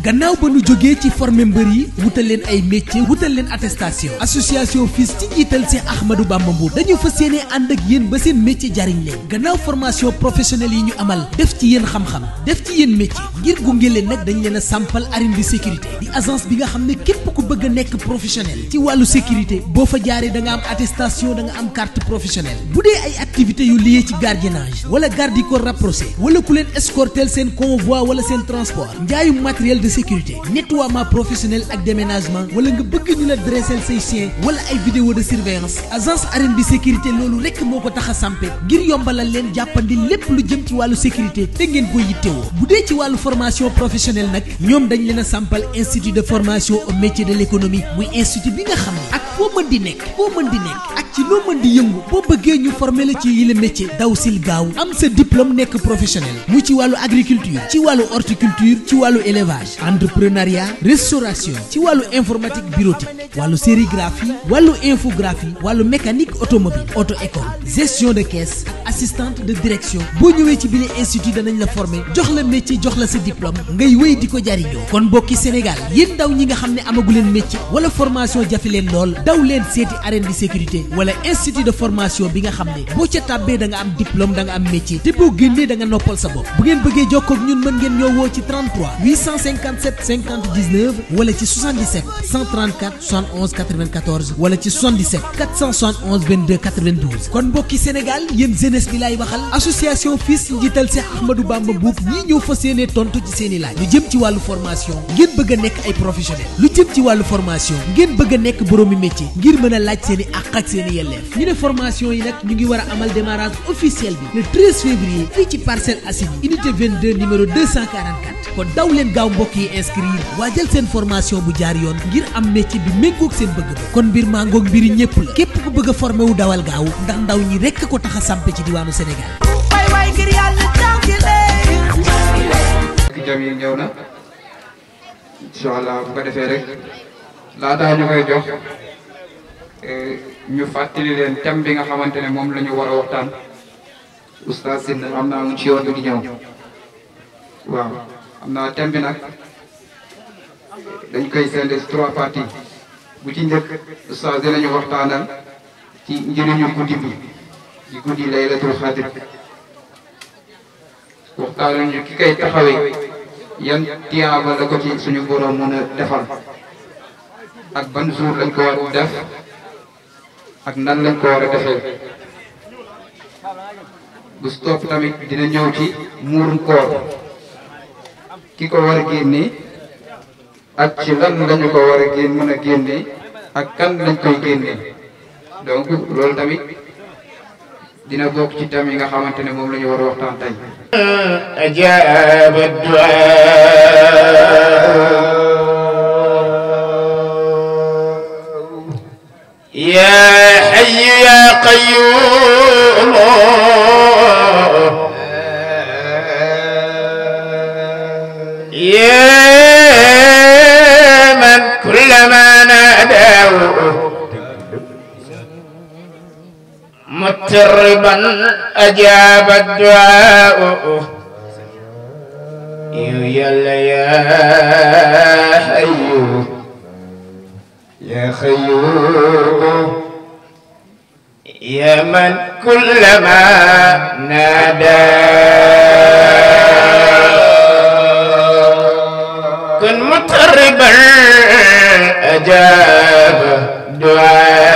gannaaw ba nu jógee ci former mbër yi wutal leen ay métier wutal leen attestation association FILS ci njiital Cheikh Ahmadou Bamba Mbour dañu fas yéene ànd ak yéen ba seen métier jariñ leen gannaaw formation professionnelle yi ñu amal def ci yéen xam-xam def ci yéen métier ngir gunge leen nag dañ leen a sampal arène de sécurité di agence bi nga xam ne képp ku bëgg a nekk professionnel ci wàllu sécurité boo fa jaaree da nga am attestation da nga am carte professionnelle bu dee ay activités yu lié ci gardiennage wala garde du corps rapproché wala ku leen escorter seen convoi wala seen transport njaayum matériel de sécurité nettoiement professionnel ak déménagement wala nga bëgg ñu la dresser say chien wala ay vidéo de surveillance agence arène de sécurité loolu rekk moo ko tax a sampe ngir yombalal leen jàppandi lépp lu jëm ci wàllu sécurité te ngeen ko yittewoo bu dee ci wàllu formation professionnelle nag ñoom dañ leen a sampal institut de formation au métier de l'économie muy institut bi nga xam ne ak foo mën di nekk ak ci loo mën di yëngu boo bëggee ñu former la ci yile métier daw sil gaaw am sa diplôme nekk professionnel mu ci wàllu agriculture ci wàllu horticulture ci wàllu élevage entrepreneuriat restauration ci wàllu informatique bureautique wàllu sérigraphie wàllu infographie wàllu mécanique automobile auto école gestion de caisse assistante de direction boo ñëwee ci bile institut danañ la former jox la métier jox la sa diplôme ngay wéy di ko jariñoo kon mbokki Sénégal yéen ndaw ñi nga xam ne amagu leen métier wala formation jafe leen lool daw leen seeti arène de sécurité wala institut de formation bi nga xam ne boo ca tàbbee da nga am diplôme da nga am métier te boo génnee da nga noppal sa bopp bu ngeen bëggee jokkoo ak ñun mën ngeen ñoo woo ci 33 857 50 19 wala ci 77 134 71 94 wala ci 77 471 22 92 kon mbokki Sénégal yéen jeunesse bi laay waxal association FILS njiital Cheikh Ahmadou Bamba Mbour ñii ñëw fas yéene tontu ci seen i laaj lu jëm ci wàllu formation ngeen bëgg a nekk ay professionnel lu jëm ci wàllu formation ngeen bëgg a nekk boroomi métier ngir mën a laaj seen i àq ak seen i yelleef ñu ne formation yi nag ñu ngi war a amal démarrage officiel bi le 13 février fii ci Parcelles Assainies unité 22 numéro 244 kon daw leen gaaw mbokk yi inscrire waajal seen formation bu jaar yoon ngir am métier bi méngoog seen bëgg-bëgg kon mbir maa ngoog mbiri ñëpp la képp ku bëgg a formé wu dawal gaaw ndax ndaw ñi rekk ko tax a sampe ci diwaanu Sénégal. jam yi ñëw na incha allah bu ko defee rek laataa ñu koy jox ñu fàttali leen thème bi nga xamante ne moom la ñu war a waxtaan oustaz Sine am naa mu ci yoon bi di ñëw waaw am naa thème bi nag dañ koy sende ci 3 parties bu ci njëkk oustaz dinañu waxtaanal ci njëriñu guddi bi di guddi laylatul xadr waxtaanal ñu ki koy taxawee yan tiyaaba la ko ci suñu borom mën a defal ak ban jour lañ ko war a def ak nan lañ ko war a defee bu stop tamit dina ñëw ci muurum koor ki ko war a génne ak ci lan lañu ko war a mën a génne ak kan lañ koy génne donc loolu tamit dina bokk ci thème yi nga xamante ne moom la ñu war a waxtaan tey. ajaaba du'a ya hayyu ya qayyum ya man kullama nadaw مضطربا أجاب الدعاء يلا يا حي يا خيوم يا من كلما نادى كن مضطربا أجاب دعاء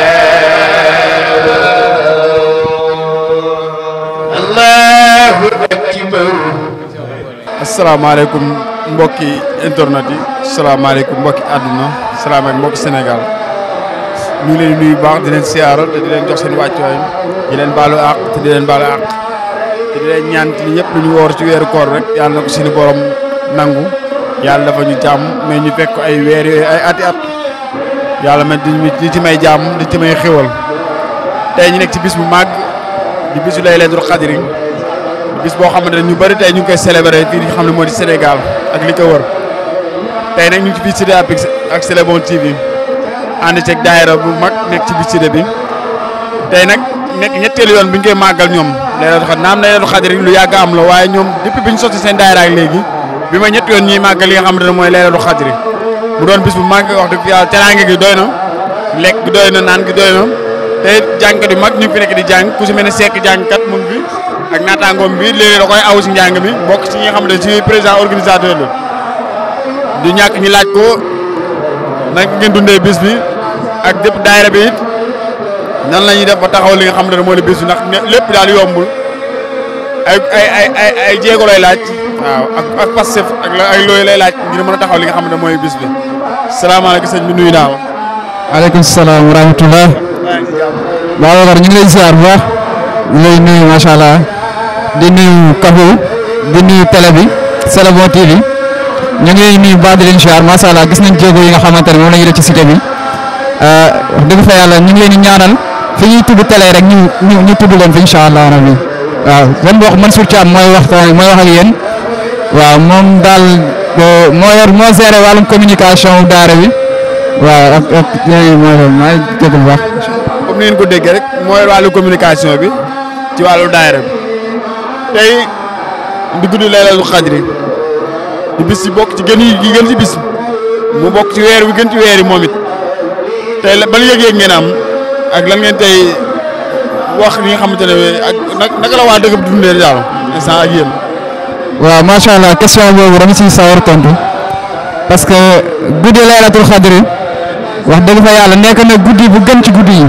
asalaamaaleykum mbokki internet yi asalaamaaleykum mbokki àdduna asalaamaaleykum mbokki Sénégal ñu ngi leen di nuyu baax di leen siyaaral te di leen jox seen wàccuwaay di leen baalu àq te di leen baalu àq te di leen ñaan li ñëpp lu ñu woor ci weeru koor rek yàlla na ko suñu borom nangu yàlla dafa ñu jàmm mais ñu fekk ay weer yooyu ay ati at yàlla man di ci may jàmm di ci may xéwal tey ñu nekk ci bis bu màgg di bisu laylatul xadri bis boo xamante ne ñu bëri tey ñu ngi koy célébrer fii nga xam ne moo di Sénégal ak li ko wër tey nag ñu ngi ci biir cité Apix ak C'est le Bon TV ànd ceeg daayira bu mag nekk ci biir cité bi tey nag nekk ñetteelu yoon bi ñu koy màggal ñoom laylatul xadri naam laylatul xadri lu yàgg am la waaye ñoom depuis bi ñu sotti seen daayira ak léegi bi ma ñett yoon ñuy màggal li nga xamante ne mooy Laylatul Qadri mu doon bis bu màgg wax dëgg yàlla teraange gi doy na lekk gi doy na naan gi doy na te jàngkat yu mag ñu fi nekk di jàng ku si mel ne Seck jàngkat mun bi ak naataangoom bi léegi da koy aw si njàng mi bokk ci ñi nga xamante ne si président organisateur la du ñàkk ñi laaj ko nag ngeen dundee bis bi ak dépp daayira bi it nan la ñuy def ba taxaw li nga xamante ne mooy bis bi ndax lépp daal yombul ay jéego lay laaj waaw ak Pastef ak ay looy lay laaj ngir mën a taxaw li nga xamante ne mooy bis bi salaamaaleykum sëñ bi nuyu naa wa. waaleykum salaam wa rahmatulah. Babacar ñu ngi lay ziar bu baax ñu lay nuyu macha allah di nuyu Kafou di nuyu télé bi C'est le Bon TV ñu ngi lay nuyu baax di leen ziar macha allah gis nañ jéego yi nga xamante ne moom la ñuy def ci cité bi wax dëgg fa yàlla ñu ngi leen di ñaanal fi ñuy tudd télé rek ñu tudd leen fi incha allah rabbi waaw man wax Mansour Thiam mooy wax ak yéen waaw moom daal moo géré wàllum communication daara bi waaw ak yooyu maa ngi jégalu bu baax. comme ni ngeen ko déggee rek mooy wàllu communication bi ci wàllu daara bi tey di guddi Laylatul Qadri di bis yi bokk ci gën ci bis mu bokk ci weer wi gën ci weer yi moom it tey ban yëg-yëg ngeen am ak lan ngeen tey wax li nga xamante ne ak naka la waa dëkk bi dundee daal instant ak yéen. waaw macha allah question boobu dama ciy sawar tontu parce que guddi Laylatul Qadri wax dëgg fa yàlla nekk na guddi bu gën ci guddi yi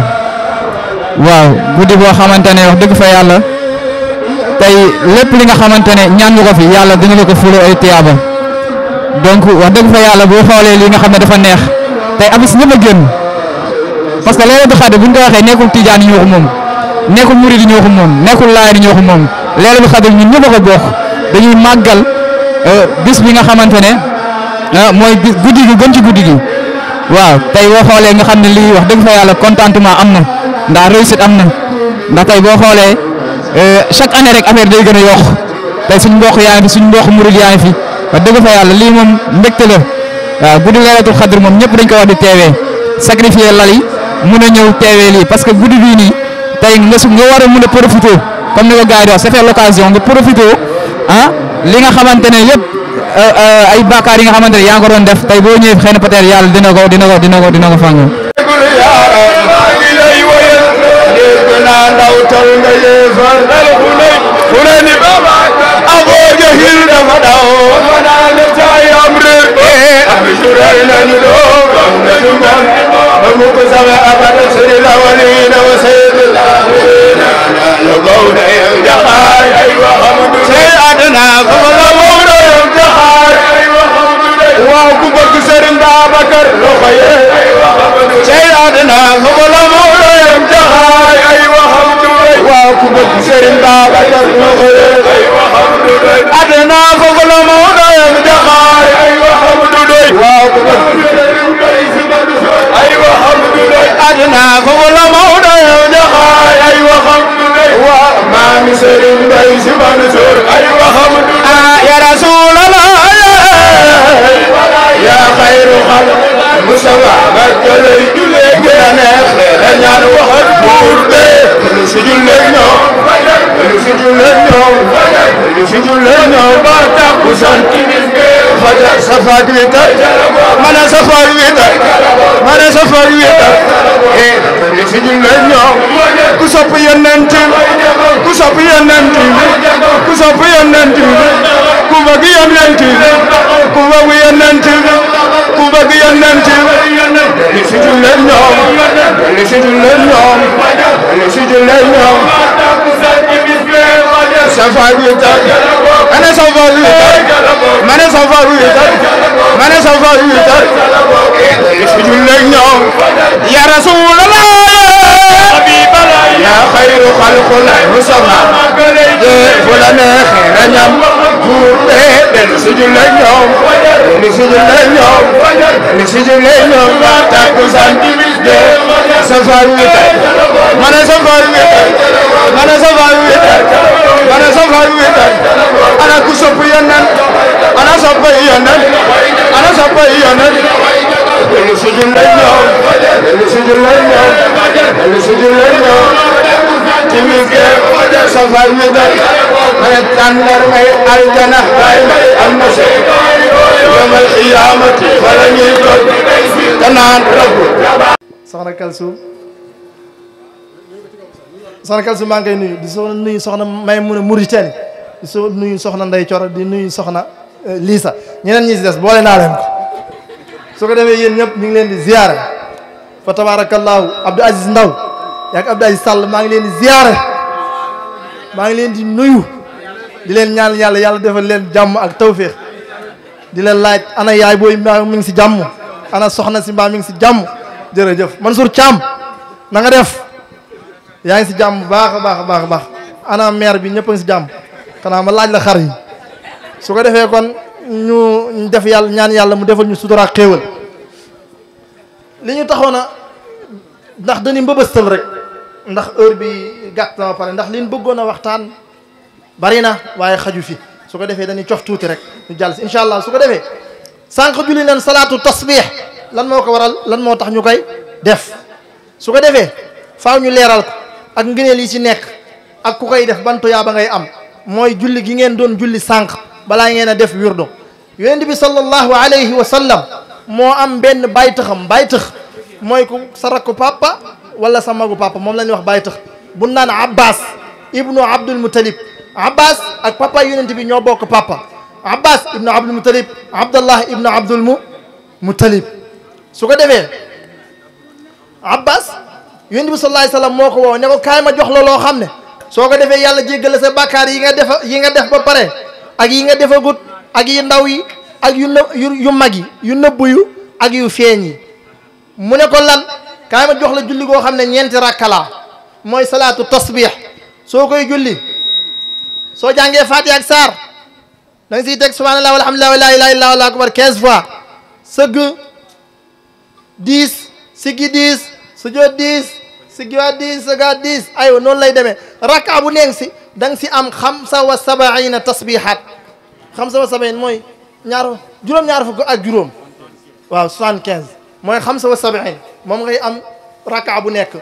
waaw guddi boo xamante ne wax dëgg fa yàlla tey lépp li nga xamante ne ñaan nga ko fi yàlla dina la ko fule ay tiyaaba donc wax dëgg fa yàlla boo xoolee li nga xam ne dafa neex tey abis ñëpp a génn parce que Laylatul Qadri bu ñu ko waxee nekkul tijaan yi ñoo ko moom nekkul murid yi ñoo ko moom nekkul laayeen yi ñoo ko moom Laylatul Qadri ñun ñëpp a ko bokk dañuy màggal bis bi nga xamante ne mooy guddi gi gën ci guddi gi. waaw tey boo xoolee nga xam ne lii wax dëgg fa yàlla contentement am na ndax réussite am na ndax tey boo xoolee chaque année rek affaire day gën a yokk tey suñ mbokk yaa ngi fi suñ mbokk murid yaa ngi fi wax dëgg fa yàlla lii moom mbégte la waaw guddi Laylatul Qadri moom ñëpp dañ ko war di teewee sacrifier lal yi mun a ñëw teewee lii parce que guddi bii nii tey nga war a mun a profité comme ni ko gars yi di wax c'est faire l'occasion nga profité li nga xamante ne yëpp ay bàkkaar yi nga xamante ne yaa ngi ko doon def tey boo ñëwee xëy na peut-être yàlla dina ko fàngu. waaw ku bëgg Serigne Babacar loxo yee cey aduna xobala mawlo yam jaxaay ay waxam du doy waaw ku bëgg Serigne Babacar loxo yee ay waxam du doy aduna xobala mawlo yam jaxaay ay waxam du doy waaw ku bëgg ay waxam du doy aduna xobala mawlo yam jaxaay ay waxam du doy waaw maami Serigne Bay Si Mansour ay waxam du doy ya Rasulallah ya khairu khalq musawa magalay julé gëna neex la ñaan waxat buur be ci julé ñoo ba takku sant faja safat wi ta mana safar wi ta ci julé ñoo ku sopp yonent ku bëgg yonent ku bëgg yonent li si jullee ñoom safar wi tak ana safar wi tak li si jullee ñoom ya Rasulallah ya khairu khalqillah musamma fu la neexee na ñam buur bee li si jullee ñoom ba takkusaan timis de safar wi tak mana safar wi tak ana ku sopp yonent ana sopp yonent li si jullee ñoom timis de safar wi tak may tàndar may aljana am na yawmal qiyaamati fala ñuy toog te naan rabbu soxna Kalsum maa ngi koy nuyu di nuyu soxna Maymuna Mauritanie di nuyu soxna Ndey Coro di nuyu soxna Lisa ñeneen ñi si des boole naa leen ko su ko defee yéen ñëpp ñu ngi leen di ziyaare fa tabarakallahu Abdou Aziz Ndaw yaag Abdou Aziz Sall maa ngi leen di ziyaare maa ngi leen di nuyu di leen ñaan yàlla defal leen jàmm ak tawféex di leen laaj ana yaay booy mbaa mi ngi si jàmm ana soxna si mbaa mi ngi si jàmm jërëjëf Mansour Thiam na nga def yaa ngi si jàmm bu baax a baax a baax a baax ana maire bi ñëpp a ngi si jàmm xanaa ma laaj la xar yi su ko defee kon ñu def yàlla ñaan yàlla mu defal ñu sutura ak xéewal li ñu taxoon a ndax dañuy mbëbëstal rek ndax heure bi gàtt na ba pare ndax li ñu bëggoon a waxtaan bari na waaye xaju fi su ko defee dañuy cof tuuti rek ñu jàll si incha allah su ko defee sànq julli leen salaatu tasbih lan moo ko waral lan moo tax ñu koy def su ko defee faaw ñu leeral ko ak ngëneel yi ci nekk ak ku koy def ban tuyaa ba ngay am mooy julli gi ngeen doon julli sànq balaa ngeen a def wirdo yonent bi sallallahu alayhi wa sallam moo am benn baytëxam baytëx mooy ku sa rakku papa wala sa magu papa moom la ñuy wax baytëx bu naan Abbas ibnu Abdul Muttalib Abbas ak papa yonent bi ñoo bokk papa Abbas ibnu Abdul Muttalib Abdallah ibnu Abdul Muttalib su ko defee Abbas yonent bi sallallahu alayhi wa sallam moo ko woo ne ko kaay ma jox la loo xam ne soo ko defee yàlla jéggale sa bàkkaar yi nga def ba pare ak yi nga defagut ak yu ndaw yi ak yu mag yi yu nëbbu yu ak yu feeñ yi mu ne ko lan kaay ma jox la julli goo xam ne ñeenti rakka la mooy salaatu tasbih soo koy julli soo jàngee Fatiha ak saar da nga siy teg subhanallah walhamdulillah wa la ilaha illa allahu akbar 15 fois sëgg 10 siggi 10 sujjóot 10 siggiwaat 10 sëggaat 10 aywa noonu lay demee rakka bu nekk si da nga si am 75 tasbihaat 75 mooy juróom-ñaar fukk ak juróom waaw 75 mooy 75 moom ngay am rakka bu nekk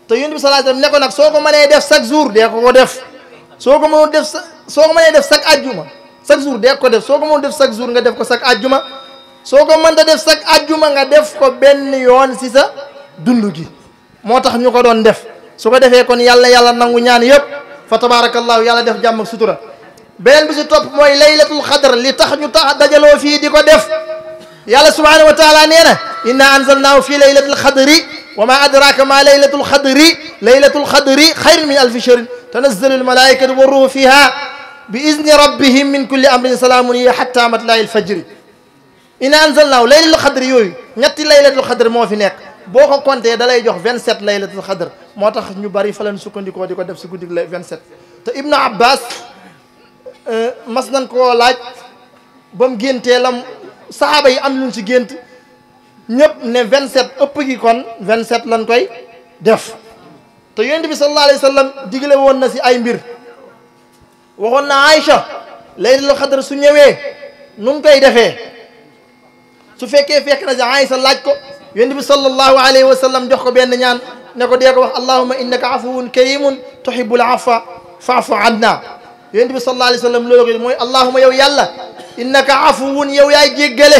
te yonent bi sallallahu alayhi wasallam ne ko nag soo ko mënee def chaque jour dee ko def soo ko mënee def chaque ajjuma chaque jour dee ko def soo ko mënul def chaque jour nga def ko chaque ajjuma soo ko mënta def chaque ajjuma nga def ko benn yoon si sa dund gi moo tax ñu ko doon def su ko defee kon yàlla nangu ñaan yëpp fa tabarakallahu yàlla def jàmm ak sutura beneen bi si topp mooy laylatul xadr li tax ñu tax dajaloo fii di ko def yàlla subhanahu wa taala nee na inna anzalnaahu fi laylatil xadri wa ma adraka ma laylatul xadri xayrun min alfi shahrin tanazzalu almalaikatu wa ruhu fiha bi izni rabbihim min kulli amrin salaamun hiya hatta matla'il fajri inna anzalnaahu laylatul xadri yooyu ñetti laylatul xadr moo fi nekk boo ko compté da lay jox 27 laylatul xadr moo tax ñu bari fa leen sukkandikoo di ko def si guddi 27 te Ibnu Abbas mas nañ koo laaj ba mu géntee lam saxaaba yi am luñ si gént ñëpp ne 27 ëpp gi kon 27 lañ koy def te yonent bi sallallahu alayhi wa sallam digle woon na si ay mbir waxoon na Aïcha laylatul xadr su ñëwee nun koy defee su fekkee fekk na si Aïcha laaj ko yonent bi sallallahu alayhi wa sallam jox ko benn ñaan ne ko dee ko wax allahumma innaka afuwun karimun tuhibbul afwa fa'fu anna yonent bi sallallahu alayhi wa sallam loolu ko mooy allahumma yow yàlla innaka afuwun yow yaay jéggale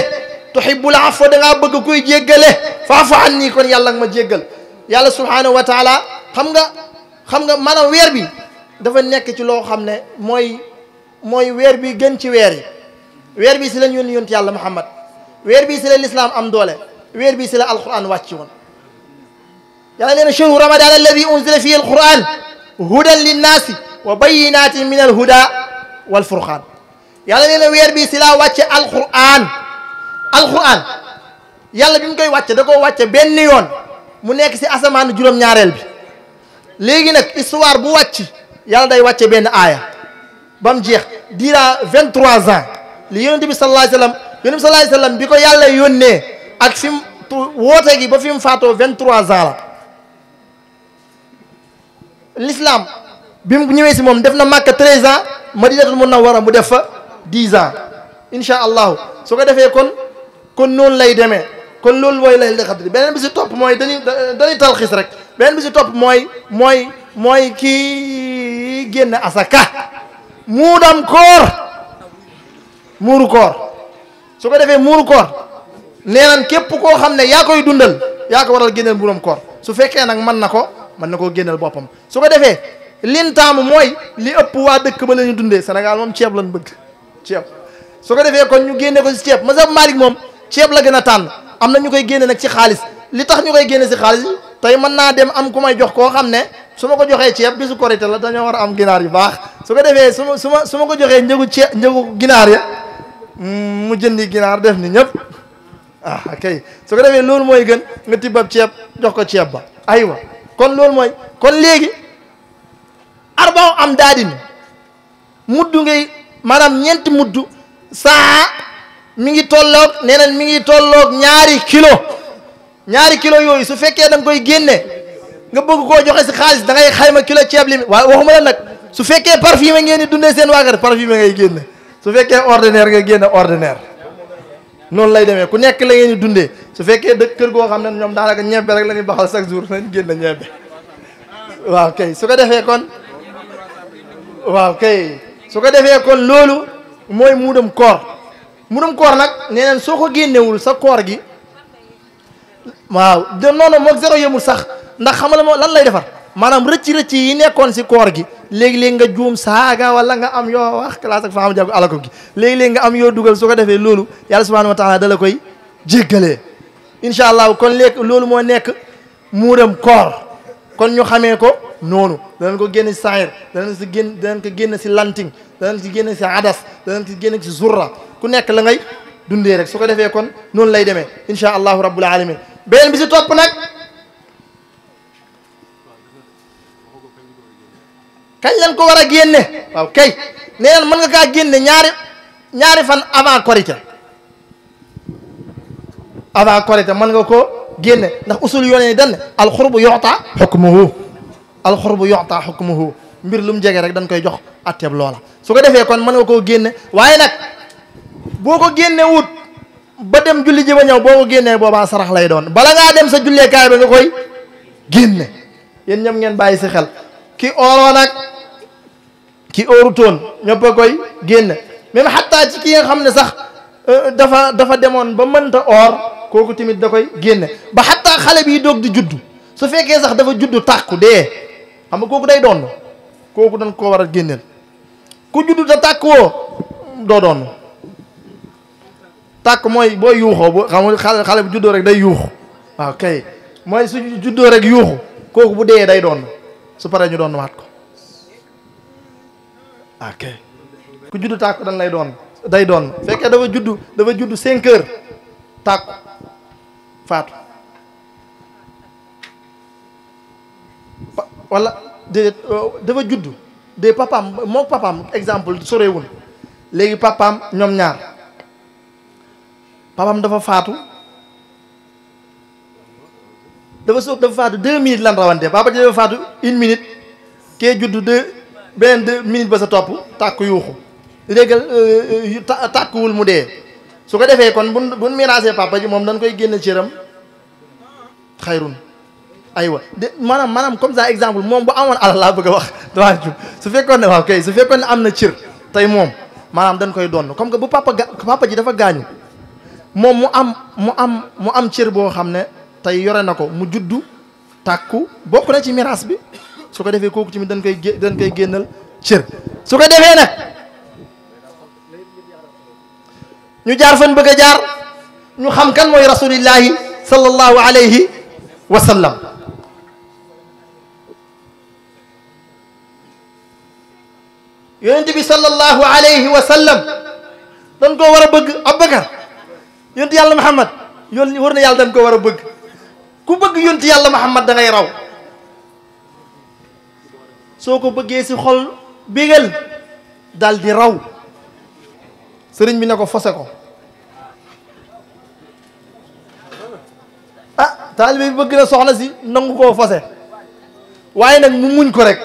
tuhibbul afwa da ngaa bëgg kuy jéggale fa'fu anni kon yàlla nga ma jéggal yàlla subhanahu wa taala xam nga maanaam weer bi dafa nekk ci loo xam ne mooy weer bi gën ci weer yi weer bi si la ñu yónni yàlla Muhammad weer bi si la lislaam am doole weer bi si la alquran wàcc woon yàlla nee na shahru ramadan alladi unzila fihi alquran hudan linnaasi wa bayyinatin min alhuda walfurqan yàlla nee na weer bi si la wàcce alquran yàlla bi mu koy wàcce da koo wàcce benn yoon mu nekk si asamaan juróom-ñaareel bi léegi nag histoire bu wàcc yàlla day wàcce benn aaya ba mu jeex dira 23 ans li yonent bi sallallahu alayhi wa sallam bi ko yàlla yónnee ak fi mu woote gi ba fi mu faatoo 23 ans la l'islam bi mu ñëwee si moom def na Makka 13 ans Madinatul Munawwara mu def fa 10 ans incha allahu su ko defee kon noonu lay demee kon loolu mooy laylatul xadr beneen bi si topp mooy dañuy talxis rek beneen bi si topp mooy kii génn asaka muudam koor muuru koor su ko defee muuru koor nee nan képp koo xam ne yaa koy dundal yaa ko waral génneel muuram koor su fekkee nag mën na koo génneel boppam su ko defee lin taamu mooy li ëpp waa dëkk ba la ñu dundee Sénégal moom ceeb lañ bëgg ceeb su ko defee kon ñu génne ko si ceeb mazhab Malik moom ceeb la gën a tànn am na ñu koy génne nag ci xaalis li tax ñu koy génne si xaalis tey mën naa dem am ku may jox koo xam ne su ma ko joxee ceeb bisu korite la dañoo war a am ginaar yu baax su ko defee su ma ko joxee njëgu ginaar ya mu jëndi ginaar def ni ñëpp kay su ko defee loolu mooy gën nga tibbab ceeb jox ko ceeb ba aywa kon loolu mooy kon léegi arbaaw am daadin muddu ngay maanaam ñeenti muddu saa mi ngi tolloog nee na mi ngi tolloog ñaari kilo yooyu su fekkee da nga koy génne nga bëgg koo joxe si xaalis da ngay xayma kilo ceeb li waaye waxuma la nag su fekkee parfumé ngeen di dundee seen waa kër parfumé ngay génne su fekkee ordinaire nga génne ordinaire noonu lay demee ku nekk la ngeen di dundee su fekkee dëkk kër goo xam ne ñoom daanaka ñebbe rek la ñuy baxal chaque jour nañ génne ñebbe waaw kay su ko defee kon loolu mooy muudam koor nag nee neen soo ko génnewul sa koor gi waaw de noonu moog zéro yëmul sax ndax xam nga lan lay defar maanaam rëcc yi nekkoon si koor gi léegi-léegi nga juum saaga wala nga am yoo wax classe ak fa am jàpp alako gi léegi-léegi nga am yoo dugal su ko defee loolu yàlla subhanahu wa taala da la koy jéggalee incha allah kon léegi loolu moo nekk muudam koor kon ñu xamee ko noonu danañ ko génn si saxir danañ ko génn si lanting danañ si génn si adas danañ si génn si zurra ku nekk la ngay dundee rek su ko defee kon noonu lay demee incha allahu rabbul alamin beneen bi si topp nag kañ lañ ko war a génne waaw kay nee naan mën nga kaa génne ñaari fan avant korite mën nga ko génne ndax usul yoon yi dañ ne alxurbu yoxta xukmuhu mbir lu mu jege rek dañ koy jox atteeb loola su ko defee kon mën nga koo génne waaye nag boo ko génne wut ba dem julli ji ba ñëw boo ko génnee boobaa sarax lay doon bala ngaa dem sa julleekaay ba nga koy génne yéen ñoom ngeen bàyyi si xel ki ooroon ak ki oorutoon ñëpp a koy génne même xattaa ci ki nga xam ne sax dafa demoon ba mënta oor kooku tamit da koy génne ba xattaa xale bi doog di juddu su fekkee sax dafa juddu tàkku dee xam nga kooku day doon kooku dañ koo war a génneel ku juddu te tàkk woo doo doon tàkk mooy boo yuuxoo bu xam nga xale bu juddoo rek day yuuxu waaw kay mooy su juddoo rek yuuxu kooku bu dee day doon su paree ñu doon waat ko ok ku juddu tàkk dañ lay doon day doon fekkee dafa juddu 5 heures tàkku faatu wala déedéet dafa juddu de papaam moo papaam exemple sorewul léegi papaam ñoom ñaar papaam dafa faatu dafa faatu 2 minutes lan rawante papa ji dafa faatu 1 minute kee juddu 2 minutes ba sa topp tàkk yuuxu léegal tàkkuwul mu dee su ko defee kon buñ miraasee papa ji moom dañ koy génne cëram xayrun aywa de maanaam comme ça exemple moom bu amoon alal laa bëgg a wax dawaa jub su fekkoon ne waaw kay su fekkoon ne am na cër tey moom maanaam dañ koy doon comme que bu papa ji dafa gaañu moom mu am cër boo xam ne tey yore na ko mu juddu tàkku bokk na ci miraas bi su ko defee kooku tamit dañ koy génnal cër su ko defee nag ñu jaar fan bëgg a jaar ñu xam kan mooy rasulillahi sallallahu alayhi wa sallam yonent bi sallallahu alayhi wa sallam dañ koo war a bëgg Abubakar yonent yàlla Muhammad yoon war na yàlla dañ koo war a bëgg ku bëgg yonent yàlla Muhammad da ngay raw soo ko bëggee si xol bégal dal di raw sëriñ bi ne ko fose ko taalibe bi bëgg na soxna si nangu koo fose waaye nag mu muñ ko rek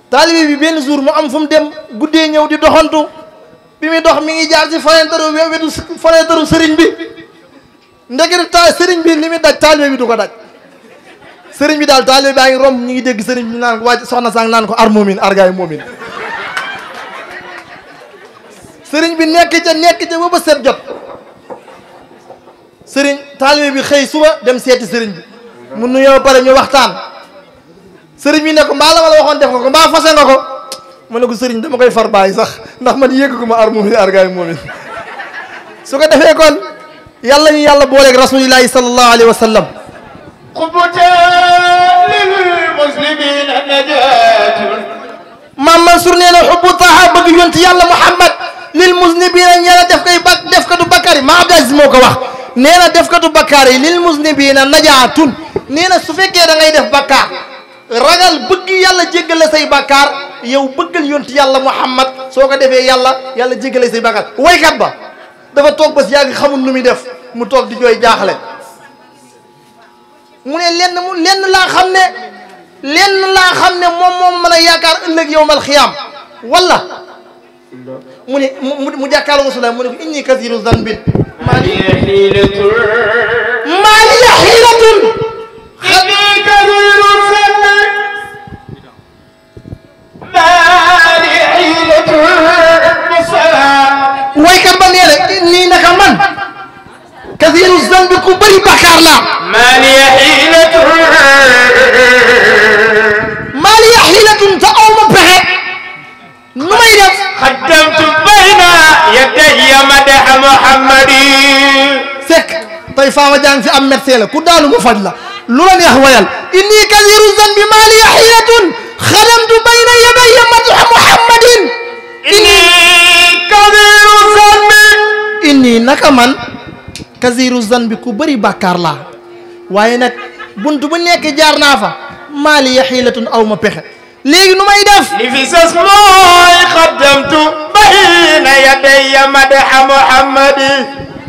taalibe bi benn jour mu am fu mu dem guddee ñëw di doxantu bi muy dox mi ngi jaar ci fenêtre sëriñ bi ndekete sëriñ bi li muy daj taalibe bi du ko daj sëriñ bi daal taalibe baa ngi romb ñu ngi dégg sëriñ bi naan ko wàcc soxna sang naan ko ar moomin ar gaay moomin sëriñ bi nekk ca ba set jot sëriñ taalibe bi xëy suba dem seeti sëriñ bi mu nuyoo pare ñu waxtaan sëriñ bi ne ko mbaa la ma la waxoon def nga ko mbaa fase nga ko mu ne ko sëriñ dama koy far bàyyi sax ndax man yëgg ko ma ar moom argaay moom su ko defee kon yàlla ñu yàlla booleeg rasulillahi sallallahu alayhi wa sallam قبتا للمسلمين نجاة maam Mansour nee na xubbu taha bëgg yonti yàlla Muhammad lil muznibina ñeena def katu bakkaar yi maa Abdou Aziz moo ko wax nee na def katu bakkaar yi lil muznibina najaatun nee na su fekkee da ngay def bakkaar ragal bëgg yàlla jéggale say bakkaar yow bëggal yonti yàlla Muhammad soo ko defee yàlla jéggale say bakkaar waykat ba dafa toog ba si yàgg xamul nu muy def mu toog di jooy jaaxle mu ne lenn laa xam ne moom mën a yaakaar ëllëg yowmal xiyaam wala mu ne mu jàkkaarloo Rasulullah mu ne ko inni kasiiru zanbin maa li xiilatun inni kasiiru zanbin maa li xiilatun waykat ba nee na nii naka man kasiiru zanbi ku bëri bakkaar laa maa li xiilatun te aw ma pexe nu may def xaddamtu bayna yadayya madaha Muhammadi sekk tey faama jàng fi am médecin la ku daanu mu faj la lu la neex wayal inni kasiiru zanbi maa li xiilatun xaddamtu bayna yadayya madaha Muhammadin inni kasiiru zanbi inni naka man kasiiru zanbi ku bëri bàkkaar laa waaye nag buntu bu nekk jaar naa fa maa li xiilatun aw ma pexe léegi nu may def li fi sas mooy xaddamtu bayna yadayya madaha Muhammadi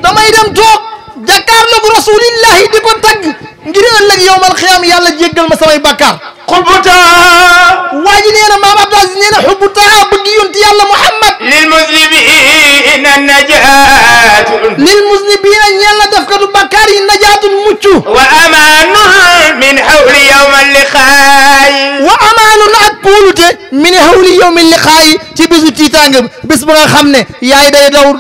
damay dem toog jàkkaarloog rasulillahi di ko tagg ngir ëllëg yowmal xiyaam yàlla jéggal ma samay bàkkaar xubbuta waa ji nee na maam Abdou Aziz nee na xubbuta bëgg yonti yàlla Muhammad lil muslimina najaatun lil muslimina ñeel na def katu bàkkaar yi najaatun mucc wa amaanun min hawli yawmal liqaay wa amaanun ak puulute min hawli yawmi liqaayi ci bisu tiitaange bés ba nga xam ne yaay day daw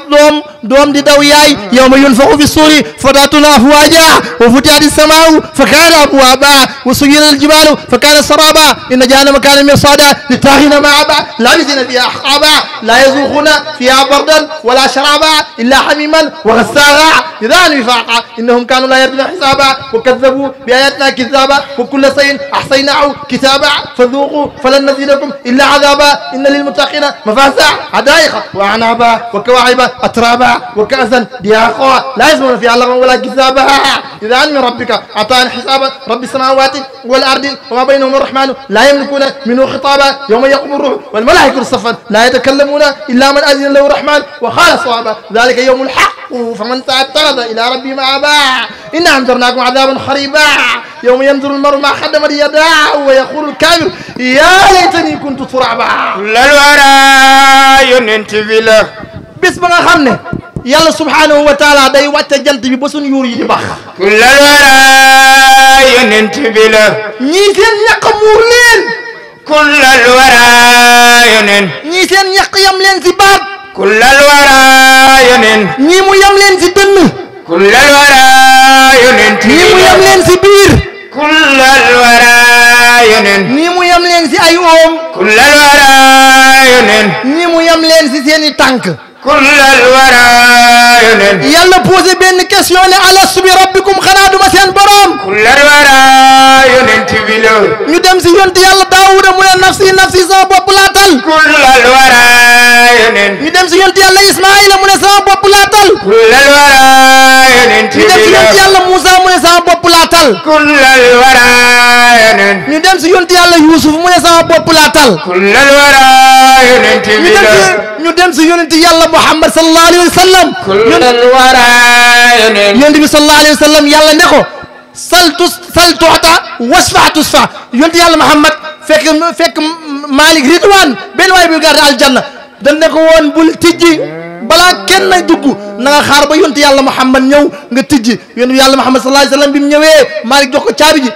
doom di daw yaay yawma yunfaxu fi suuri fatatuna afwaaja wa futihati samaau fa kaana abwaaba wa suyira aljibalu fa kaana saraba inna jahannama kaana mirsada littaaxina maaba labisina fiha ahqaba la yazuquna fiha bardan wala sharaba illa hamiman wa gassaaqa idan wifaqa innahum kanu la yarjuna hisaba wa kaddabu bi ayatina kizaba wa kulla shay'in ahsaynahu kitaba fadhuqu falan nazidakum illa adaba inna lilmuttaqina mafaza hadaiqa wa anaba wa kawa'iba atraba وكأسا دهاقا لا يسمعون فيها لغوا ولا كذابا إذا من ربك عطاء حسابا رب السماوات والأرض وما بينهما الرحمن لا يملكون منه خطابا يوم يقوم الروح والملائكة صفا لا يتكلمون إلا من أذن له الرحمن وقال صوابا ذلك يوم الحق فمن اتخذ إلى ربه مآبا إنا أنذرناكم عذابا قريبا يوم ينظر المرء ما قدمت يداه ويقول الكافر يا ليتني كنت ترابا لا الورى ينتبه له bés ba nga xam ne yàlla subhanahu wa taala day wàcce jant bi ba suñu yuur yi di bax kullal wara yonent bi la ñii seen ñaq muur leen kullal wara yonent ñii seen ñaq yam leen si baat kullal wara yonent ñii mu yam leen si dënn kullal wara yonent ñii mu yam leen si biir kullal wara yonent ñii mu yam leen si ay oom kullal wara yonent ñii mu yam leen si seen i tànk kullal wara yonent yàlla posé benn question ne alastu bi rabbikum xanaa duma seen borom kullal wara yonent bi la ñu dem si yonti yàlla daawuda mu ne nafsi nafsi sama bopp laa tal kullal wara yonent ñu dem si yonti yàlla ismaila mu ne sama bopp laa tal kullal wara yonent ñu dem si bi la yonti yàlla Moussa mu ne sama bopp laa tal kullal wara yonent ñu dem si yonti yàlla Youssouf mu ne sama bopp laa tal kullal wara yonent bi la ñu dem si yonti yàlla Muhammad sallallahu alayhi wa sallam kullal wara yonent yonti bi sallallahu alayhi wa sallam yàlla ne ko sal tu'ta wasfa tusfa yonti yàlla Muhammad fekk Malik Ridwan benn waay bu gàdde aljanna dañ ne ko woon bul tijji balaa kenn nay dugg na nga xaar ba yontu yàlla Muhammad ñëw nga tijji yontu yàlla Muhammad sallallahu alayhi wasallam bi mu ñëwee Malik jox ko caabi ji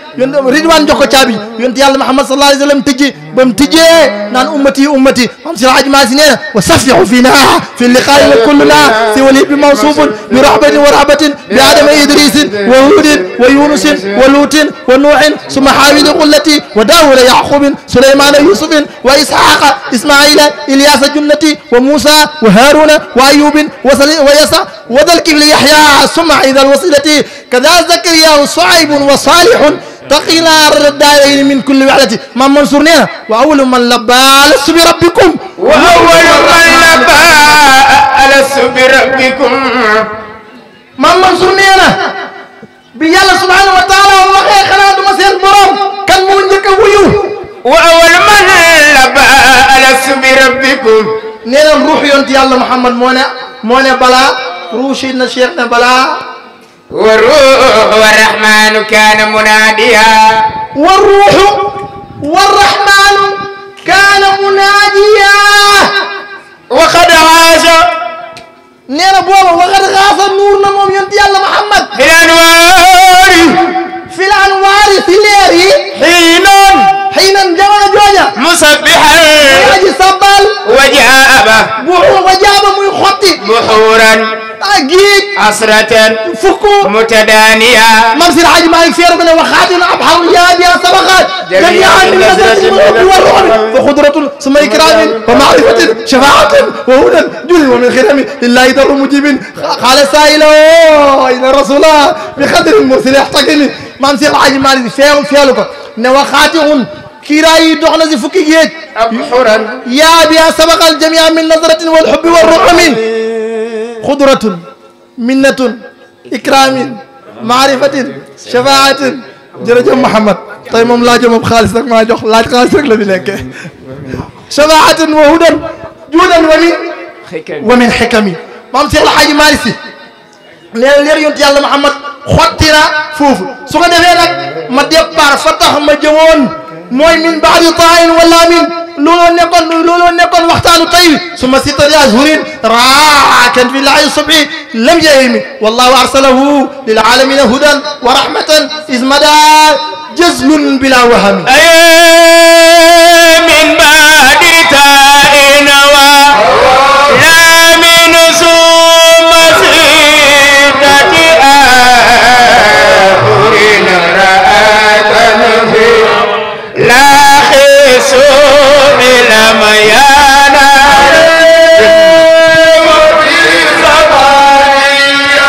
Ridwaan jox ko caabi ji yontu yàlla Muhammad sallallahu alayhi wasallam tijji ba mu tijjee naan ummati ummati am si Hajji Maalik Si nee na wa safihu fina fi liqaa'i wa kulluna si wali bi mawsuufun bi rahbatin wa rahbatin bi adama idrisin wa hudin wa yunusin wa luutin wa nuuhin summa haawili qullati wa daawuda yaqubin sulaymana yusufin wa ishaqa ismaila ilyasa junnati wa musa wa haruna wa ayubin wa yasa wa dal kifli yahya summa ida alwasilati kada zakariya suaib wa salihun تقينا الدارين من كل وحدة ما منصورنا وأول من لبى ألست بربكم وأول من لبى ألست بربكم ما منصورنا بيالله سبحانه وتعالى والله خلا دوما سين بروم كان مو نجك ويو وأول من لبى ألست بربكم نينا روح يونت يالله محمد مونا بلا روشنا شيخنا بلا والروح والرحمن كان مناديا والروح والرحمن كان مناديا وقد عاش نينا بابا وقد غاص النور نموم ينتي الله محمد في الأنوار في ليري حينا جوانا جوانا مسبحا وجاب muy xotti بحورا géej عصرة fukk متدانية Mam Seydi Hadji Malick feeru ko ne waxaatin abxaru yaabiya sabaqat jamii'an min nazratin والرعب فخضرة ثم إكرام ومعرفة شفاعة وهدى جل ومن خدم لله در مجيب قال سائله إلى رسول الله بقدر المرسل يحتقني Mam Seydi Hadji Malick feeru ko ne waxaatin كيراي دوخنا سي فكي جيج أبحرا يا بها سبق الجميع من نظرة والحب والرحم خضرة منة إكرام معرفة شفاعة جرجة محمد طيب مم لاجة مم خالص لك ما جوخ لاج خالص لك لبي لك شفاعة وهدى جودا ومن حكمي مام سيخ الحاج مالسي لير يونت يالله محمد خوتينا فوف سوكو ديفé nak ma départ fa tax ma jëwon mooy min baadi taan wala min looloo nekkoon waxtaanu tey suma sittati ashhurin raakan fi laay subhi lam yahimi wallahu arsalahu lil alamina hudan wa rahmatan ismada jazlun bila wahami min baadi taan wa la min summa sittati ashhurin raakan fi لا خسوم لما يانا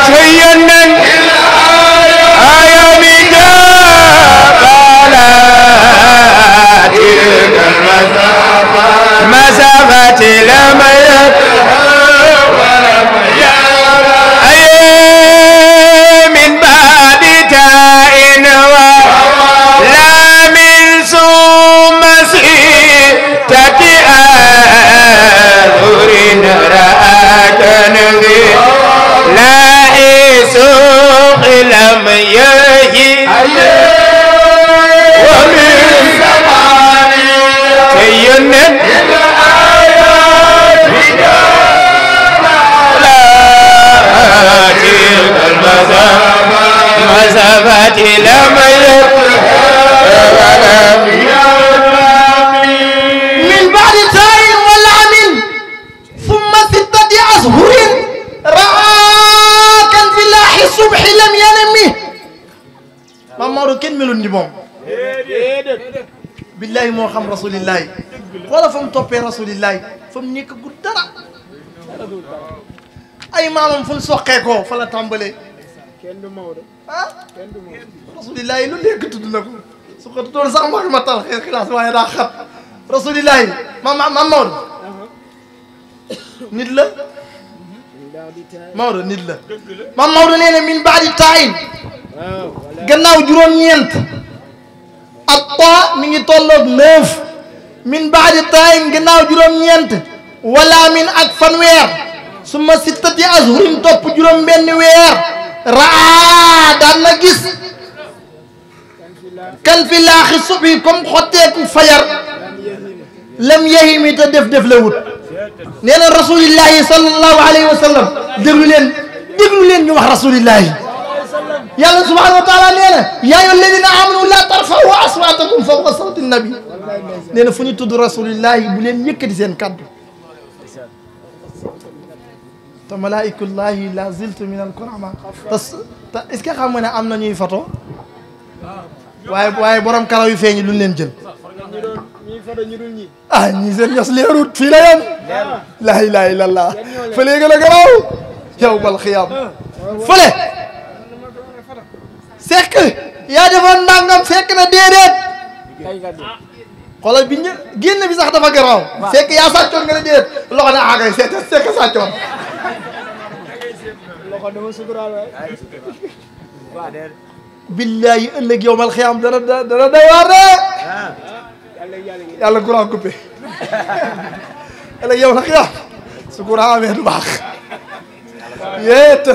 سينا آيام جابالا تلك المسافة لما من بعد تائن ولا من ثم ستة أشهر رآك نبي لا يسوق لم يجي ومن زمان تينا لا تلك المسافات لم يجي من بعد تاين والعمل ثم ستة أشهر رآكا في الله الصبح لم ينمي ما مارو كن ملون دي موم بالله مو خم رسول الله ولا فم توبي رسول الله فم نيك غدرا اي مامم فن سوخيكو فلا تامبالي كين دو مودو رسول الله لو نيك تودناكو سوكو تودون صاح ما تال خلاص واي دا خات رسول الله ما مود نيت لا مود نيت لا ما مود نينا من بعد تاين غناو جوروم ñent الطا ميغي تولوك 9 من بعد تاين غناو جوروم ñent ولا من اك فانوير ثم 6 اشهر توپ جوروم بن وير را دانا غيس كان في الاخ الصبح كم خوتيكو فير لم يهمي تدف دف لوت nee na rasulillahi sallallahu alayhi wa sallam déglu leen ñu wax rasulillahi yàlla subhanahu wa taala nee na yaa ayyuha alladina amanu la tarfa'u aswatakum fawqa sawti nabi nee na fu ñu tudd rasulillahi bu leen yëkkati seen kaddu te malaikullahi la ziltu min al kurama te est-ce que xam nga ne am na ñuy photo waaye borom karaw yu feeñi luñ leen jël ah ñii seen ños leerut fii la yam la ilaha illallah fële gën a garaaw yawmal xiyaam fële sekk yaa defoon ndàngam fekk na déedéet xoolal bi ñu génn bi sax dafa garaaw fekk yaa sàccoon nga ne déedéet loxo ne agay sekk sàccoon billahi ëllëg yawmal xiyaam dana day waar de yàlla courant coupé ëllëg yawmal xiyaam su courant amee du baax yee të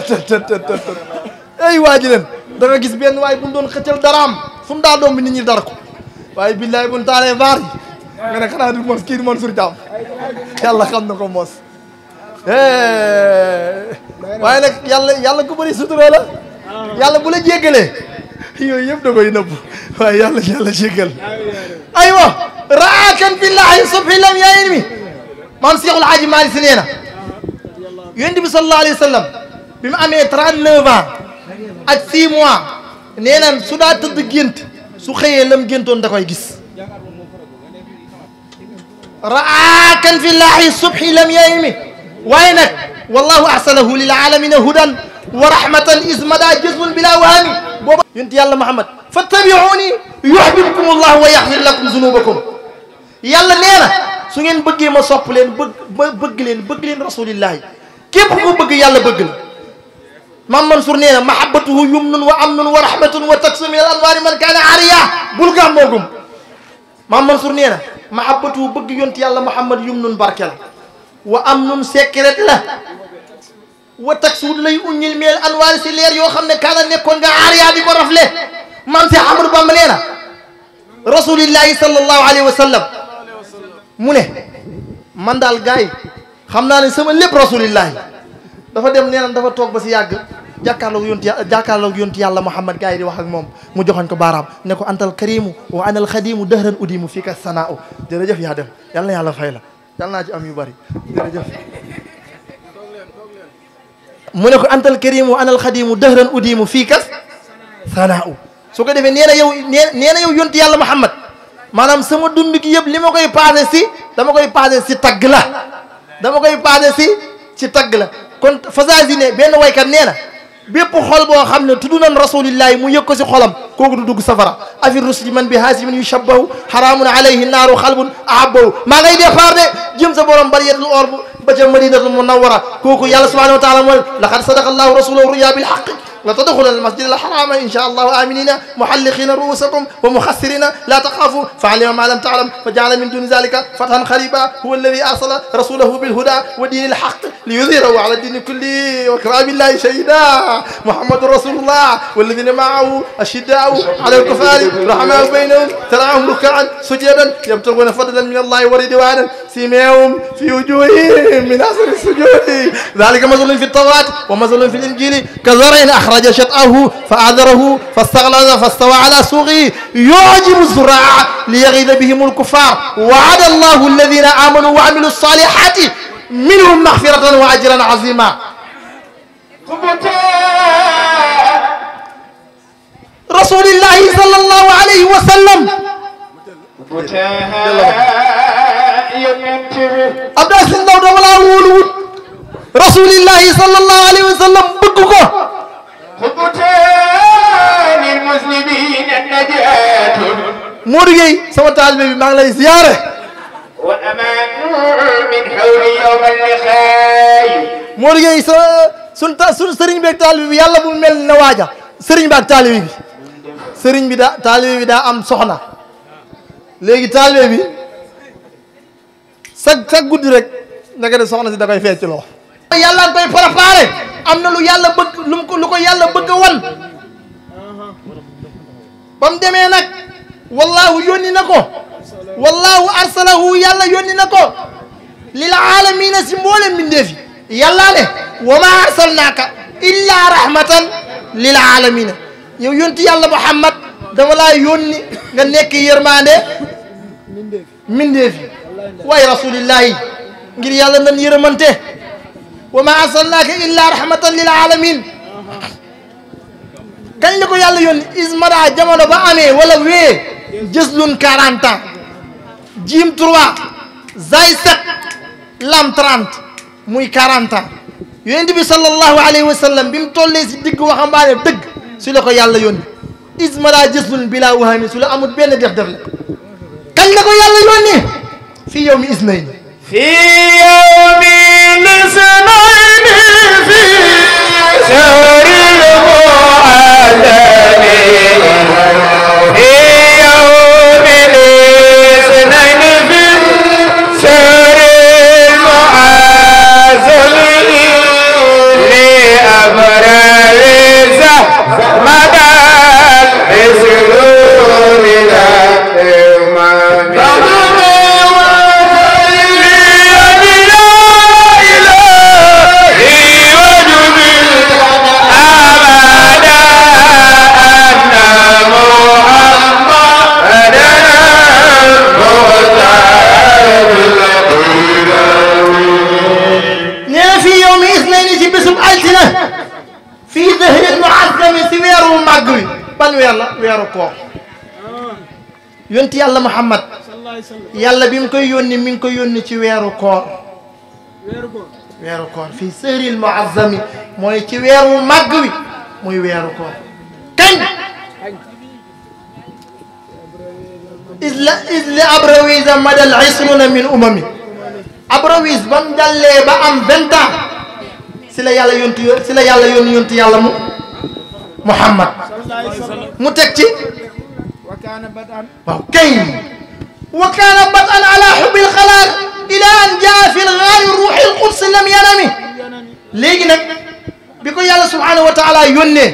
ay waa ji leen da nga gis benn waay bu ñu doon xëccal daraam fu mu daa doom bi nit ñi dar ko waaye billahi bu ñu taalee vaar yi nga ne xanaa du mos kii du Mansour Thiam yàlla xam na ko mos waaye nag yàlla ku bëri sutura la yàlla bu la jéggalee yooyu yëpp da koy nëbb waaye yàlla jéggal aywa raakan billahi subhi lam yayin mi maam Seexul Haaji Maalik Si nee na yonent bi sallallahu alayhi wa sallam bi mu amee 39 ans ak 6 mois nee na su daa tëdd gént su xëyee lam géntoon da koy gis raakan billahi subhi lam yayin mi waaye nag wallahu arsalahu lil alamina hudan wa rahmatan ismada jazbun bila wahami booba yonent yàlla Muhammad fattabi'uni yuhbibkum allah wa yaghfir lakum zunubakum yàlla nee na su ngeen bëggee ma sopp leen bëgg leen rasulillahi képp ku bëgg yàlla bëgg la Maam Mansour nee na mahabbatuhu yumnun wa amnun wa rahmatun wa taksu min al anwaari man kaana ariya bul gàmmoogum Maam Mansour nee na mahabbatuhu bëgg yonent yàlla Muhammad yumnun barke la wa amnun secret la wa taksu lay uññil meel anwaari si leer yoo xam ne kaana nekkoon nga ariya di ko rafle maam Seex Ahmadu Bamba nee na rasulillahi sallallahu alayhi wa sallam mu ne man daal gars yi xam naa ne sama lépp rasulillahi dafa dem nee na dafa toog ba si yàgg jàkkaarloog yonti yàlla Muhammad gars yi di wax ak moom mu joxoñ ko baaraam ne ko antal karimu wa anal xadimu dëhran udimu fii ka sana'u jërëjëf yaa dem yal na yàlla fay la yal naa ci am yu bari jërëjëf mu ne ko antal karimu wa anal xadimu dëhran udimu fii ka sana'u su ko defee nee na yow yonti yàlla Muhammad maanaam sama dund gi yëpp li ma koy passé si dama koy passé si tagg la dama koy passé si tagg la kon Fazazi ne benn waykat nee na bépp xol boo xam ne tudd nañ rasulillahi mu yëg ko si xolam kooku du dugg safara afi rusli man bi haasimin yushabbahu haramun alayhi naaru xalbun ahabbahu maa ngay départ de jëm sa borom bariyatul or ba ca madinatul munawwara kooku yàlla subhanahu wa taala mooy laqad sadaqa allahu rasulahu ruya bil haqq la tadxuluna almasjid alharama insha allahu aminina muhalliqina ruusakum wa muxassirina la taxaafu fa alima ma lam taalam fa jaala min duni zalika fathan qariba huwa alladi arsala rasulahu bilhuda wa dini alhaq liyudhirahu ala dini kulli wa kafa billahi shahida muhammadu rasulullah walladina maahu ashiddau ala alkufari rahamau baynahum taraahum rukaan sujadan yabtaguna fadlan min allahi wa ridwanan simahum fi wujuhihim min asri sujudi dhalika mathalun fi التوراة ومثل في الإنجيل كزرع أخرج شطأه فآذره فاستغلظ فاستوى على سوقه يعجب الزراع ليغيظ بهم الكفار وعد الله الذين آمنوا وعملوا الصالحات منهم مغفرة وأجرا عظيما رسول الله صلى الله عليه وسلم أبدا سنة ولا ولود رسول الله صلى الله عليه وسلم بكوكو خطوتان المسلمين النجاة مورجي سما طالب بي ماغ لاي زياره والامان من حول يوم اللقاء مورجي سن سيرن بي طالب بي يالا بو مل نواجا سيرن بي طالب بي سيرن بي دا طالب بي دا ام سخنا لغي طالب بي سك غودي رek naka soxna si da koy fecc lo yàlla koy préparé am na lu yàlla bëgg lu ko yàlla bëgg a wan ba mu demee nag wallahu yónni na ko wallahu arsalahu yàlla yónni na ko lil aalamiina si mboolem mbindeef yi yàlla ne wa ma arsalnaaka illa rahmatan lil aalamiina yow yonti yàlla Muhammad dama laa yónni nga nekk yërmande mbindeef yi waaye rasulillahi ngir yàlla nan yërëmante wa ma arsalnaaka illa rahmatan lil alamin kañ la ko yàlla yónni ismada jamono ba amee wala wee jëslun 40 ans jiim 3 zay 7 lam 30 muy 40 ans yonent bi sallallahu alayhi wa sallam bi mu tollee si digg waxambaane dëgg su la ko yàlla yónni ismada jëslun bila wahami su la amul benn def la kañ la ko yàlla yónni fii yawmi isnayn في يوم الاثنين في شهر المعظم في يوم الاثنين في شهر المعظم لأبرار زحمة الحسنون الأمام fii dahril muazzami si weeru màgg wi ban weer la weeru koor yonti yàlla Muhammad yàlla bi mu koy yónni mi ngi koy yónni ci weeru koor weeru koor fii dahril muazzami mooy ci weeru màgg wi muy weeru koor kañ is li abrawisa madal isruna min umami abrawis ba mu jàllee ba am 20 ans si la yàlla yónni yonti yàlla Muhammad mu teg ci waaw kay wa kaana bad'an ala hubbil xalaaq ila an jaa fi lgaari ruuxil quds lam yanami léegi nag bi ko yàlla subhanahu wa taala yónnee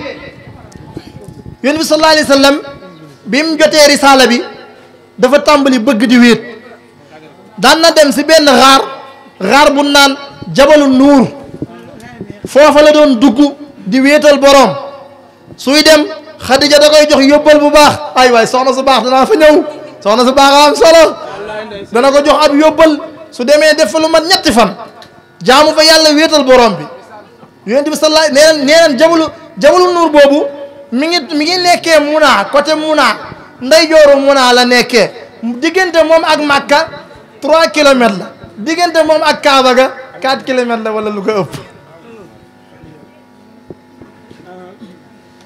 yónni bi sallallahu alayhi wa sallam bi mu jotee risaala bi dafa tàmbali bëgg di wéet daan na dem si benn xaar bu naan jabalu nuur foofa la doon dugg di wéetal borom suy dem Xadija da koy jox yóbbal bu baax ay waay soxna su baax danaa fa ñëw soxna su baax am solo dana ko jox ab yóbbal su demee def fa lu mat 3 fan jaamu fa yàlla wéetal borom bi yonent bi sallallahu nee neen jabalu nuur boobu mi ngi nekkee Muna côté Muna ndeyjooru Muna la nekkee diggante moom ak Makka 3 kilomètres la diggante moom ak Kaaba ga 4 kilomètres la wala lu ko ëpp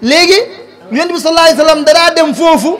léegi yonent bi sallallahu alayhi wa sallam danaa dem foofu